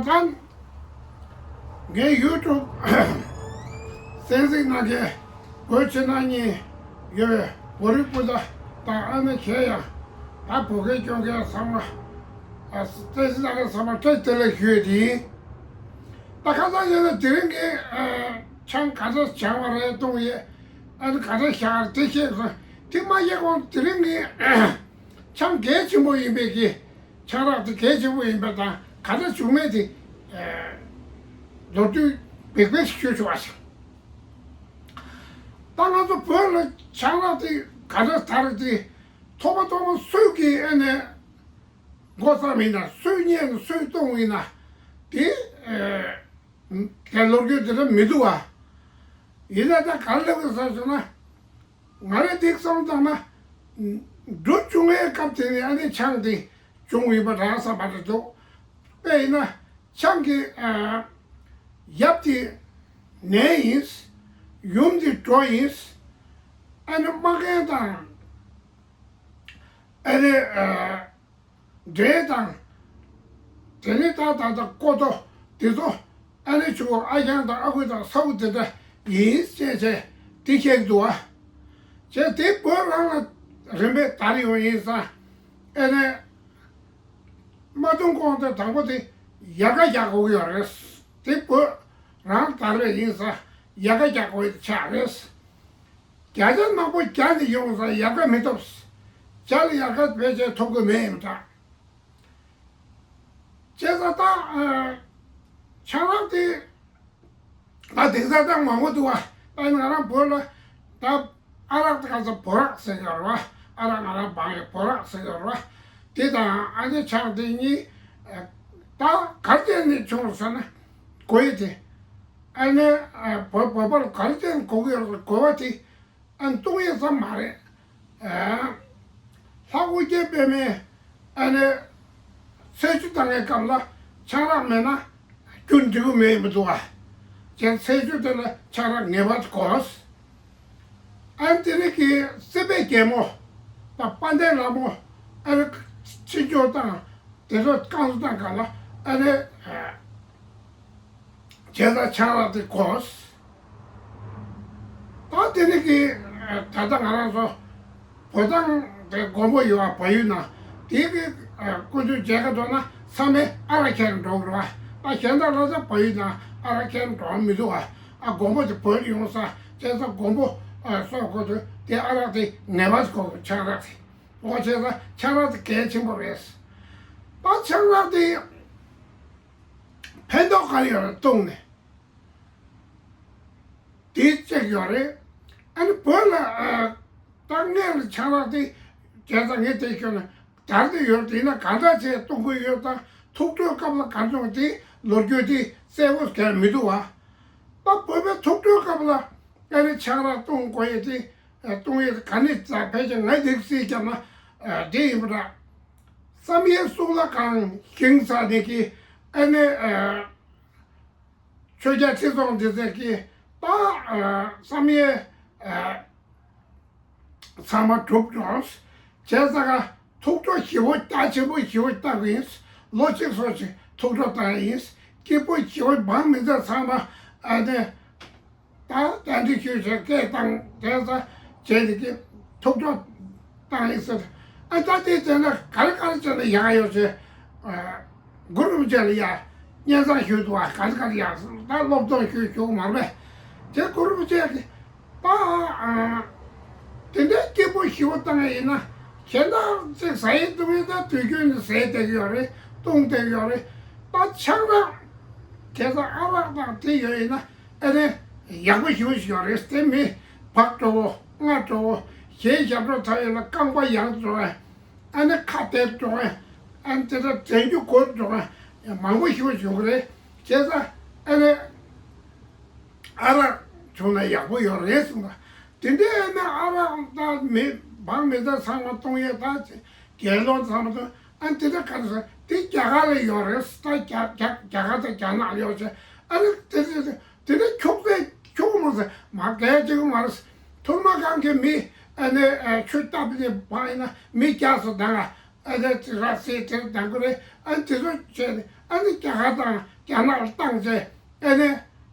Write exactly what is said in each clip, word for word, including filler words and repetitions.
ད་ངའི་ཡུ་ཊུབ་གསན་གཟིགས་གནང་མཁན་བོད་ཕྱི་ནང་གཉིས་ཡོད་པའི་བོད་རིགས་སྤུན་ཟླ་དང་ཨ་ནེ་གཞན་ཡང་ད་བོད་སྐད་སྐྱོན་མཁན་ཚང་མ་ཨ་གསན་གཟིགས་གནང་མཁན་ཚང་མ་བཀྲ་ཤིས་བདེ་ལེགས་ཞུ་ཡས་དེ་ཡིན། ད་ཁ་སང་ཡིན་ན་དེ་རིང་གི་ཨ་ཆང་ག་འདྲ་བྱུང་བ་རེད་བཏུང་ཡས། ཨ་ནི་ག་འདྲ་བཞག་དེ་ཤེས་སོང་། དེ་མ་ཤེས་གོང་དེ་རིང་གི་ཆང་གལ་ཆེན་པོ་ཡིན་པའི་གི་ཆང་རག་དེ་གལ་ཆེན་པོ་ཡིན་པ་དང་ག་འདྲ་བྱུང་མེད་དེ་ཨ་མདོར་བསྡུས་འབིགས་པས་ཞུ་ཆོག་པ་ཞིག་ད་ང་ཚོ་བོད་ལ་ཆང་རག་དེ་ག་འདྲ་དར་དེ་ཐོག་མ་ཐོག་མ་སུས་ཀྱིས་ཨ་ནི་འགོ་བརྩམས་ཡིན་ན། སུས་རྙེད་ན་སུས་བཏུང་ཡིན་ན་དེ་ཨ་གའི་ལོ་རྒྱུས་དེ་འདྲ་མི་འདུག་བ། ཡིན་ན་ད་ག་རེ་ལབ་དགོས་ཟེར་སོང་ན། ང་རང་འདི་བསམ་བློ་བཏང་ན། འབྲུ་བྱུང་བའི་སྐབས་དེ་ནས་ཨ་ནི་ཆང་དེ་བྱུང་ཡིན་པ་རང་བསམ་པ་རེད་འདུག་དཔེ་ཡིན་ན་ཆང་གི་ཨ་ཡབ་དེ་ནས་ཡིན། ཡུམ་དེ་གྲོ་ཡིན། ཨ་ནི་མ་རྒན་དང་ཨ་ནི་ཨ་འདྲེ་དང་། དེ་ནས་ད་ད་ལྟ་ཀོ་ཏོ་དེ་ཚོ་ཨ་ནེ་ཆུ་བོ་ཨ་ཞང་དང་ཨ་ཁུ་དང་ས་བུ་དེ་འདྲ་ཡིན་ཅེས་བྱས་དེ་བཤད་འདུག་བ། བྱས་དེ་བོད་རང་ལ་རིམ་པས་དར་ཡོང་ཡིན་ཙང་ཨ་ནེ་མ་བཏུང་གོང་དུ་དང་པོ་དེ་ཡལ་ག་རྒྱག་དགོས་ཀྱི་ཡོད་རེད། དེ་བོད་རང་དར་བས་ཡིན་ཙང་ཡལ་ག་རྒྱག་དགོས་ཡོད་ཆགས་རེད། བརྒྱ་ཆ་མང་པོ་བརྒྱ་ནས་ཡོང་ཙང་ཡལ་ག་མི་ཐོབ། བརྒྱ་ལ་ཡལ་ག་ཕལ་ཆེར་ཐོབ་ཀྱི་མེད་ཡིན་པ་འདྲ། བྱས་ཙང་ད་ཨ་ཆང་རག་དེ་ང་དེང་སང་ད་མང་པོ་འདུག་བ། ད་ང་རང་བོད་ལ་ད་ཨ་རག་དེ་ག་ཚོད་བོ་རག་ཟེར་གྱི་ཡོད་རེད་བ། ཨ་རག་ང་རང་སྦང་ཡས་བོ་རག་ཟེར་གྱི་ཡོད་རེད་བ། དེ་དང་ཨ་ནེ་ཆང་དེ་གཉིས་ཨ་ད་ག་རེ་བྱས་ནས་བྱུང་ཟེར་ན་དགོས་ཡས་དེ། ཨ་ནེ་ཨ་བོད་བོད་པར་ག་རེ་བྱས་ནས་དགོས་ཀྱི་ཡོད་རེད། དགོས་པ་དེ་ཨ་བཏུང་ཡས་ཙམ་མ་རེད། ཨ་ལྷ་སྐུ་རྒྱལ་པདྨས་ཨ་ནེ་ཚེས་བཅུ་བཏང་བའི་སྐབས་ལ་ཆང་རག་མེད་ན་རྒྱུ་འགྲིག་གི་མེད་མི་འདུག་ཨ། བྱས་ཚེས་བཅུ་དེ་ལ་ཆང་རག་ངེས་པར་དུ་དགོས། ཨ་ནི་དེ་རིང་གི་སྲིད་པའི་རྒྱལ་མོ་དང་དཔལ་ལྡན་ལྷ་མོ་ཨ་ནི་ཆིབས་བསྒྱུར་བཏང་། དེ་ཚོ་བསྐང་གསོ་བཏང་ག་ལ་ཨ་ནི་ཨ་བྱས་ཙང་ཆང་རག་དེ་དགོས། ད་དེ་ནི་གི་ད་ལྟ་ང་རང་ཚོ་བོད་ཐང་དེ་མགོན་པོ་ཡོད་པ་བལ་ཡུལ་ན། དེའི་གི་སྐུ་མདུན་མཇལ་ཁ་འགྲོ་ན་ཚང་མས་ཨ་རག་འཁྱེར་འགྲོ་དགོས་རེད་བ། ད་གཞན་དག་ལ་ད་བལ་ཡུལ་ན་ཨ་རག་འཁྱེར་འགྲོ་མི་འདུག་བ། ཨ་མགོན་པོ་དེ་བོད་ཡོང་ས། བྱས་ཙང་མགོན་པོ་ཨ་སོགས་དགོས་དུས་དེ་ཨ་རག་དེ་ངེས་པར་དགོས། ཆང་རག་དེ། འོ་བྱས་ཙང་ཆང་རག་དེ་གལ་ཆེན་པོ་རེད། ད་ཆང་རག་དེ་ཕན་ཐོགས་ག་རེ་ཡོད་རེད་བཏུང་ནས། དེ་གཅིག་ཡོད་རེད། ཨ་ནི་བོད་ལ་ཨ་ད་སྔོན་ལ་ཆང་རག་དེ་བྱས་ཙང་ངས་དེ་ཁྱོན་ནས་དར་དེ་ཡོད་དེ་ན་གང་འདྲ་བྱས་གཏོང་གི་ཡོད་དང་ཐུགས་སྤྲོའི་སྐབས་ལ་གང་བྱུང་དེ་ལོ་རྒྱུས་དེ་གསལ་པོ་གང་མི་འདུག་བ། ད་བོད་པའི་ཐུགས་སྤྲོའི་སྐབས་ལ་ཨ་ནི་ཆང་རག་གཏོང་དགོས་ཡས་དེ་གཏོང་ཡས་ག་ནས་ཙ་ཕལ་ཆེར་ང་དེ་སྲིད་ཀྱང་ན་དེ་ཡིན་པ་འདྲ། བསམ་ཡས་གཙུག་ལག་ཁང་ཞིང་ས་དེ་གི་ཨ་ནི། ཆོས་རྒྱལ་ཁྲི་སྲོང་ལྡེ་བཙན་གྱིས་ད་བསམ་ཡས་ཚང་མ་གྲུབ་འགྲོ། བྱས་ཙང་ཐུགས་སྤྲོ་ཞེ་པོ་རྒྱ་ཆེན་པོ་ཞེ་པོ་བཏང་གི་ཡིན། ལོ་གཅིག་སོགས་ཤིག་ཐུགས་སྤྲོ་བཏང་ཡིན། སྐྱིད་པོ་ཞེ་པོ་འབངས་མི་སེར་ཚང་མ་ཨ་ནི་ད་བསྟན་འཛིན་ཞུས་བྱས་སྐད་བཏང་། བྱས་ཙང་བྱས་ནས་ཀྱི་ཐུགས་སྤྲོ་བཏང་ཡིན་ཟེར། ཨ་ད་དེ་བྱས་ན་ག་རེ་ག་རེ་བྱས་ན་ཡག་ཡོད་ཟེར། གུ་རུ་རིན་པོ་ཆེ་ལ་ཡ་སྙན་སེང་ཞུས་འདུག་བ། ག་རེ་ག་རེ་ཡ་ད་སློབ་སྟོན་ཞུས་ཞུ་གི་མ་རེད་པས། དེ་གུ་རུ་རིན་པོ་ཆེ་གིས་ད་དེ་འདྲའི་སྐྱིད་པོ་ཞེ་པོ་བཏང་ཡ་ཡིན་ན་གཞན་དག་ཅིག་ཟ་ཡི་བཏུང་ཡི་ད་དུས་རྒྱུན་ནས་ཟས་བསྡད་ཀྱི་ཡོད་རེད། བཏུང་བསྡད་ཀྱི་ཡོད་རེད། ད་ཆང་རག་དེ་ཚོ་ཨ་རག་དང་དེ་ཡོད་ཡིན་ན་ཨ་ནི་ཡག་པོ་ཞེ་པོ་ཞིག་ཡོད་རེད། དེ་མི་བག་དྲོ་བོ་མངར་དྲོ་བོ་གཞན་ཞབས་བྲོ་ཚ་ཡོད་ལ་རྐང་པ་ཡང་དྲོ་བས། ཨ་ནི་ཁ་གཏད་འགྲོ་ཡ། ཨ་ནི་དེ་འདྲ་དྲན་རྒྱུ་གོ་འགྲོ་ཡ་མང་པོ་ཞིག་བྱུང་གི་རེད། བྱས་ཙང་ཨ་ནི་ཨ་རག་བྱུང་ན་ཡག་པོ་ཡོད་རེད་གསུངས་པ། དེ་འདྲའི་ཨ་ནི་ཨ་རག་ད་མི་འབངས་མི་སེར་ཚང་མ་གཏོང་ཡས་ད་དགེ་སློང་ཚང་མ་གཏོང་། ཨ་ནི་དེ་འདྲ་ག་རེ་ཟེར་དེ་རྒྱ་གར་ལ་ཡོད་རེད། ད་རྒྱ་རྒྱ་རྒྱ་གར་དང་རྒྱ་ནག་ལ་ཡོད་ཅེས། ཨ་ནི་དེ་དེ་དེ་དེ་འདྲ་ཁྱུག་ཙམ་ཁྱུག་མ་ཟེར་མ་གལ་ཆེ་གི་མ་རེད། ཐུར་མ་གང་གི་མི་ཨ་ནི་ཨ་ཆུ་བཏབ་ནས་བང་ཡིན་ན་མི་བརྒྱ་ཙམ་ད་ང་ ཨ་ནི་དེ་ར་བཟི་དེར་འདང་གི་རེད། ཨ་ནི་དེ་ཚོ་བྱས་ནས་ཨ་ནི་རྒྱ་གར་དང་རྒྱ་ནག་ལ་བཏང་བྱས་ཨ་ནི་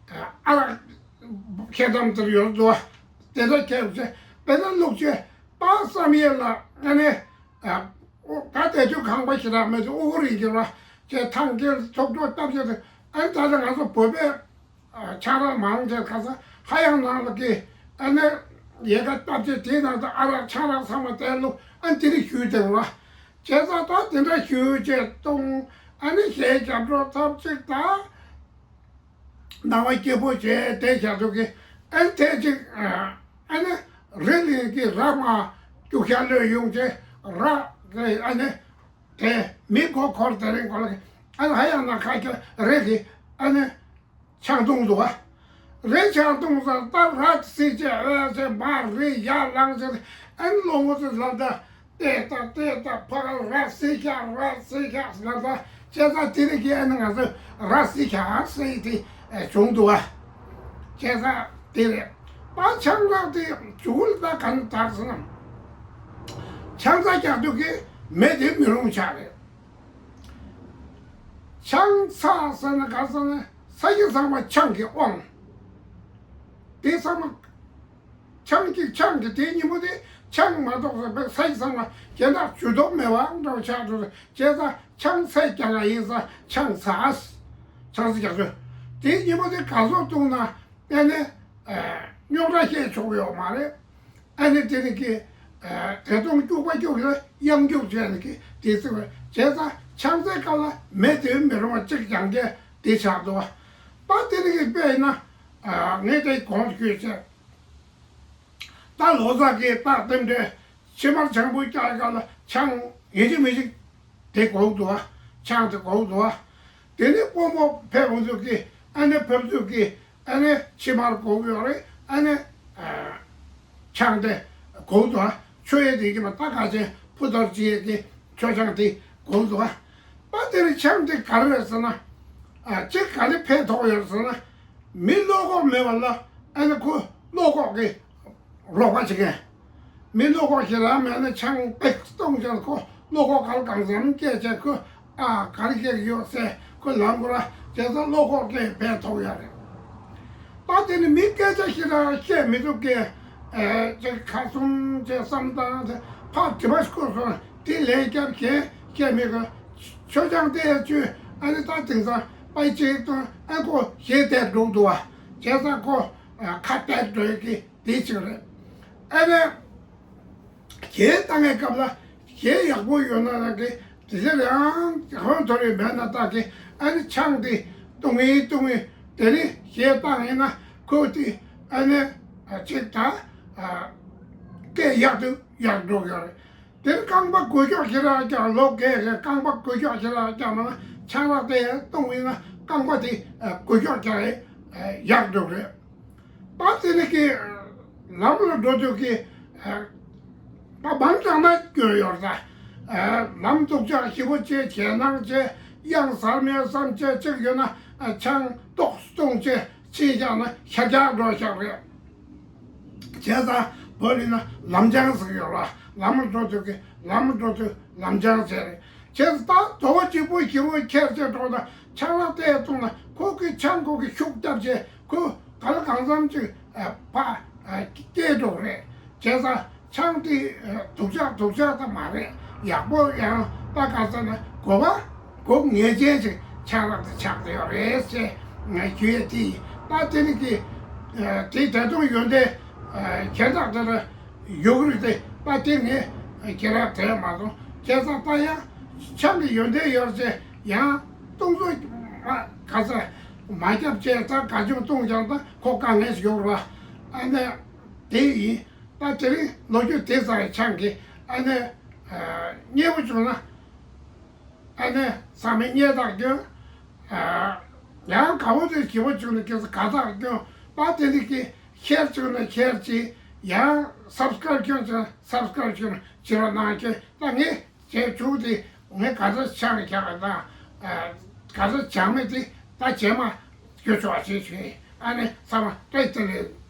ཨ་རག་ཁྱེད་ཙམ་དེར་ཡོད་འདུག་བ། དེ་འདྲ་ཁྱེད་བྱས་དཔེར་ན་ལུག་ཅེས་པ་བསམ་ཡས་ལ་ཨ་ནི། ཨོ་ད་དེ་དུས་ཁང་པ་ཞེ་དྲག་མེད་དུས་ཨོ་རིག་གི་ར་ཅེས་ཐང་ཀེར་ཐོག་ཐོག་བཏབ་བྱས་ཏེ་ཨ་ནི་ད་ལྟ་ང་ཚོ་བོད་པའི་ཆང་རག་མང་ཆེ་ག་ས་ཧ་ཡང་ནང་ལ་གི་ཨ་ནི་ཡལ་ག་བཏབ་བྱས་དེའི་ནང་དུ་ཨ་རག་ཆང་རག་ཚང་མ་དེར་བླུགས། ཨ་ནི་དེ་རིགས་ཞུས་དེ་ར་བྱས་ཙང་ད་དེ་འདྲ་ཞུས་བྱས་གཏོང་། ཨ་ནི་གཞས་རྒྱབ་འགྲོ་ཐབས་ཅིག་ད། སྣང་བ་སྐྱིད་པོ་བྱས་བསྡད་བཞག་འདུག་གི་ཨ་ནི་དེ་ཅིག་ཨ་ནི་རི་ལིང་གི་ར་མ་རྒྱུག་ཤར་ལོས་ཡོང་བྱས་ར་དེ་ཨ་ནི་དེ་མི་མགོ་འཁོར་དེ་རིང་གོ་ལ་གི་ཨ་ནི་ཧ་ཡང་ན་ཁ་ཁྱོད་རི་གི་ཨ་ནི་ཆང་འཐུང་འདུག་ག་རི་ཆང་འཐུང་ས་ད་ར་སི་བྱས་ཨ་ཅེ་མ་རི་ཡར་ལངས་བྱས་ཨ་ནི་ལོ་ངོ་ཚོ་ལ་ད། ཏེ་ཏ་ཏེ་ཏ་ཕ་ག་ར་སི་ཁ་ར་སི་ཁ་ལ་ད་བྱས་ཙང་དེ་རིང་གི་ཨ་ནི་ང་ཚོ་ར་སི་ཁ་ཟེར་དེ་བྱུང་འདུག་བ། བྱས་ཙང་དེ་རེད། ད་ཆང་རག་དེ་མཇུག་ལ་ད་ག་ནས་དར་སོང་ན། ཆང་ས་རྒྱག་དུས་ཀྱི་མེ་དེ་མི་རུང་ཆགས་རེད། ཆང་ས་ཟེར་ན་ག་ཟེར་ན་ས་གཞི་ཚང་མ་ཆང་གིས་དབང་། དེ་ཚང་མ། ཆང་གཅིག་ཆང་གི་དེའི་ཉིན་མོ་དེ་ཆང་མ་གཏོགས་པའི་ས་ཡི་ཚང་མ་གྱེན་ཐག་ཇུས་གཏོགས་མེད་པ་འདྲ་བོ་ཆགས་འགྲོ་རེད། བྱས་ཙང་ཆང་ས་རྒྱག་ཡ་ཡིན་ཙང་ཆང་ས། ཆང་ས་རྒྱག་རྒྱུ། དེའི་ཉིན་མོ་དེ་ག་ཚོད་བཏུང་ན་ཨ་ནི་རྙོག་དྲ་བཤད་ཆོག་ཡོད་མ་རེད། ཨ་ནི་དེ་ནི་གི་དེ་དུང་སྐྱུག་པ་སྐྱུག་ལ་གཡང་སྐྱུག་བྱས་ནི་གི་དེ་ཚོ་བྱས་ཙང་ཆང་སའི་སྐབས་ལ་མེ་དེ་མི་རུང་བ་གཅིག་རྒྱག་མཁན་དེ་ཆགས་འདུག་བ། ད་དེ་ནི་གི་དཔེ་ཡིན་ན་ངས་དེ་གོང་ཞུས་བྱས། ད་ལོ་གསར་གྱི་རྟགས་རྟེན་འབྲེལ་ཕྱི་མར་ཆང་ཕུད་རྒྱག་སྐབས་ལ་ཆང་ཡིན་གཅིག་མིན་གཅིག་དེ་དགོས་འདུག་བ། ཆང་དེ་དགོས་འདུག་བ། དེ་ནས་དཔོན་པོ་ཕེབས་འོང་དུས་ཀྱི་ཨ་ནེ་ཕེབས་དུས་ཀྱི་ཨ་ནེ་ཕྱི་མར་དགོས་ཀྱི་ཡོད་རེད། ཨ་ནེ་ཆང་དེ་དགོས་འདུག་བ། མཆོད་ཡས་དེ་ཀྱི་མ་ད་ག་ཆེན་ཕུ་ཐོར་ཅི་ཡས་ཀྱི་མཆོད་ཆང་དེ་དགོས་འདུག་བ། པ་དེ་རིང་ཆང་དེ་ག་རེ་རེད་ཟེར་ན། ཨ་ཅིག་ག་ལེ་ཕན་ཐོགས་ཡོད་ཟེར་ན། མི་བློ་ཁོག་མེད་པ་ལ་ཨ་ནི་ཁོ་བློ་ཁོག་གི་རོགས་པ་བྱེད་མཁན། མི་བློ་ཁོག་ཞེ་དྲག་མེད་ན་ཆང་པེག་གཏོང་ཆང་ཁོ་བློ་ཁོག་ག་ལ་གང་འཚམ་སྐད་ཆ་ཁོ་ཨ་ག་རེ་སྐད་ཡོད་ཟེར་ཁོ་ལམ་ཁོ་ར་བྱས་ཙང་བློ་ཁོག་སྐད་ཕན་ཐོགས་ཡོད་རེད། ད་དེ་ནི་མི་སྐད་ཆ་ཞེ་དྲག་བཤད་མི་ཐུབ་མཁན། ཨེ་ཅིག་ཁ་གསུམ་ཅིག་བསམ་སྟངས་ཅིག་ཕར་དྲི་བ་ཤོར་སོང་། དེ་ལན་རྒྱབ་གཞན་བཤད་མི་དགོས། མཆོད་ཆང་དེ་ཡང་བཅུ་ཨ་ནི་ད་དེང་སང་པའི་ཅིག་དང་ཨ་ཁོ་གཞས་བལྟས་འགྲོ་འདུག་བ། བྱས་ཙང་ཁོ་ཨ་ཁ་བལྟས་འགྲོ་ཡི་གི་དེ་ཅིག་རེད། ཨ་ནི་གཞས་བཏང་བའི་སྐབས་ལ་གཞས་ཡག་པོ་ཡོད་ན་རང་གི་དེ་ཚེ་རང་ཧོན་ཐོར་ཡི་མེད་ན་བཏང་གི་ཨ་ནི་ཆང་དེ་བཏུང་ཡིན་བཏུང་ཡིན་དེ་ནི་གཞས་བཏང་ཡིན་ན་ཁོ་དེ་ཨ་ནི་ཅིག་ད་སྐད་ཡག་ཏུ་ཡག་འགྲོ་གི་རེད། དེར་རྐང་པ་འགུལ་སྐྱོད་ཞེ་དྲག་ཀྱང་ལོ་རྒས་རེད། རྐང་པ་འགུལ་སྐྱོད་ཞེ་དྲག་ཀྱང་མ་ན་ཆང་རག་དེ་བཏུང་ཡིན་ན་རྐང་པ་དེ་འགུལ་སྐྱོད་ཀྱང་ཡག་འགྲོ་རེད། པ་དེ་ནི་གི་ལམ་ལ་འགྲོ་དུས་ཀྱི་པ་མང་དྲགས་ན་སྐྱོན་ཡོད་རེད། ལམ་སྡུག་ཅག་ཞེ་པོ་བྱས་བྱས་ནང་བྱས་གཡང་ཟར་མེད་བསམ་བྱས་གཅིག་ཡོད་ན་ཆང་ཏོག་བཏུང་བྱས་ཕྱིན་བཞག་ན་ཤར་རྒྱག་འགྲོ་ཤག་རེད། བྱས་ཙང་བོད་ཡིན་ན་ལམ་སྦྱང་ཟེར་གྱི་ཡོད་ར། ལམ་འགྲོ་དུས་ཀྱི་ལམ་འགྲོ་དུས་ལམ་སྦྱང་བྱས་རེད། བྱས་ཙང་ད་དོ་བ་གཅིག་པུ་ཞེ་པོ་ཁྱེར་བྱས་འགྲོ་ན་ཆང་རག་དེ་བཏུང་ན་ཁོ་གི་ཆང་ཁོ་གི་ཤུགས་བརྒྱབ་བྱས་ཁོ་ག་ལ་གང་འཚམ་ཅིག་ཕ་སྐྱེས་འགྲོ་རེད། བྱས་ཙང་ཆང་དེ་སྡུག་ཅག་སྡུག་ཅག་ད་མ་རེད། ཡག་པོ་ཡང་ད་ག་ས་ན་གོ་བ། སྒོ་ངེས་ཅན་ཞིག་ཆགས་རབ་ཏུ་ཆགས་བསྡད་ཡོད་རེད་ཅེས་ངས་ཞུ་ཡས་དེ་ཡིན། ད་དེ་ནི་གི་དེ་ད་དུང་ཡོན་ཏན་གྱེན་ཐག་དེ་ལ་ཡོད་རེད་དེ་ད་དེ་ངས་གྱེན་རབ་དེ་མ་སོང་བྱས་ཙང་ད་ཡང་ཆང་གི་ཡོན་ཏན་ཡོད་ཅེས་ཡང་སྟོང་ཚོ་ག་ས་མ་རྒྱབ་ཅེས་ད་ག་ཅུང་སྟོང་ཀྱང་ད་ཁོ་དཀའ་ངལ་ཞིག་ཡོད་རེད་བ། ཨ་ནི་དེ་ཡིན། ད་དེ་རིང་ལོ་རྒྱུས་དེ་ཙམ་ཡང་ཆང་གི་ཨ་ནི་མཉེས་པོ་བྱུང་ན། ཨ་ནི་ཚང་མས་བརྙན་ཐག་སྐྱོན། ཡང་དགའ་བོ་དེ་ཞེ་པོ་བྱུང་ན་ཁྱེད་ཚོ་དགའ་ཐག་སྐྱོན། པ་དེ་ནི་ཀི་ཤེར་བྱུང་ན་ཤེར་གྱིས། ཡང་སབ་སི་ཀ་རབ་སྐྱོན་བྱུང་ན་སབ་སི་ཀ་རབ་སྐྱོན་བྱེད་རོགས་གནང་སྐྱོན། ད་ངས་བྱས་བྱུང་དེ་ངས་ག་ཚོད་ཆང་བཞག་དང་ག་ཚོད་ཆང་མེད་དེ་ད་རྗེས་མ་སྐྱོན་ཆོག་ཅེས་ཞུས། ཨ་ནི་ཚང་མ་བཀྲ་ཤིས་བདེ་ལེགས།